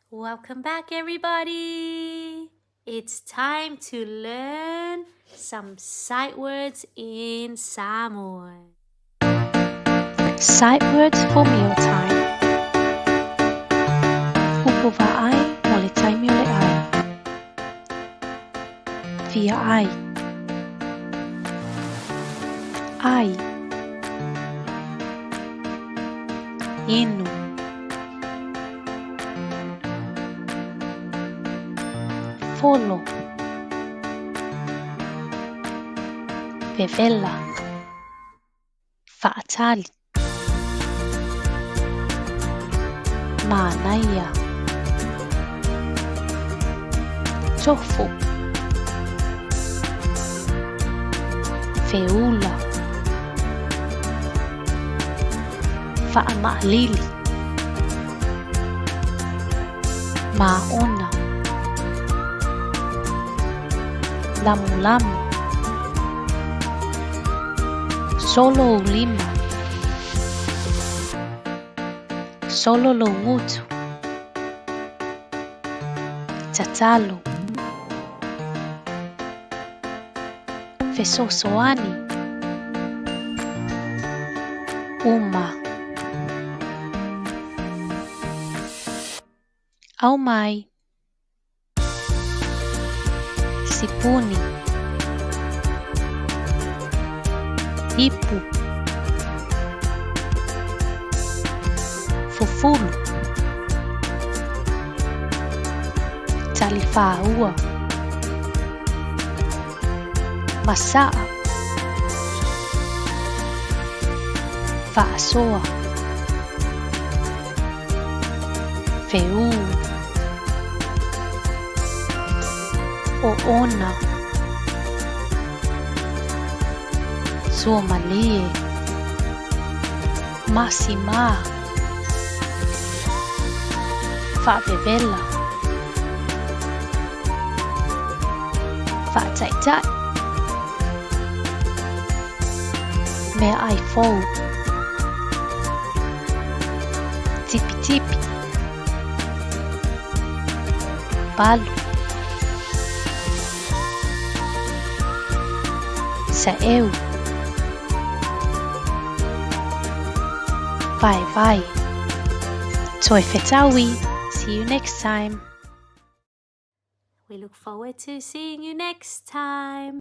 Welcome back, everybody. It's time to learn some sight words in Samoan. Sight words for mealtime. Upu vaai mo le taimi o le ai. Fia ai. Ai. Inu. Folo. Vevela. Faatali. Manaia. Tofu. Feula. Faamaalili. Maona. Lamulamu. Solo ou lima. Solo lou gutu. Tatalo. Fesoasoani. Uma. Aumai. Sipuni. Ipu. Fufulu. Talifaua. Masaa. Faasoa. Feū. Oona. Suamalie. Masimā. Faavevela. Faataitai. Meaai fou. Tipitipi. Palu. Saeu. Vaevae. Toe fetaui. See you next time. We look forward to seeing you next time.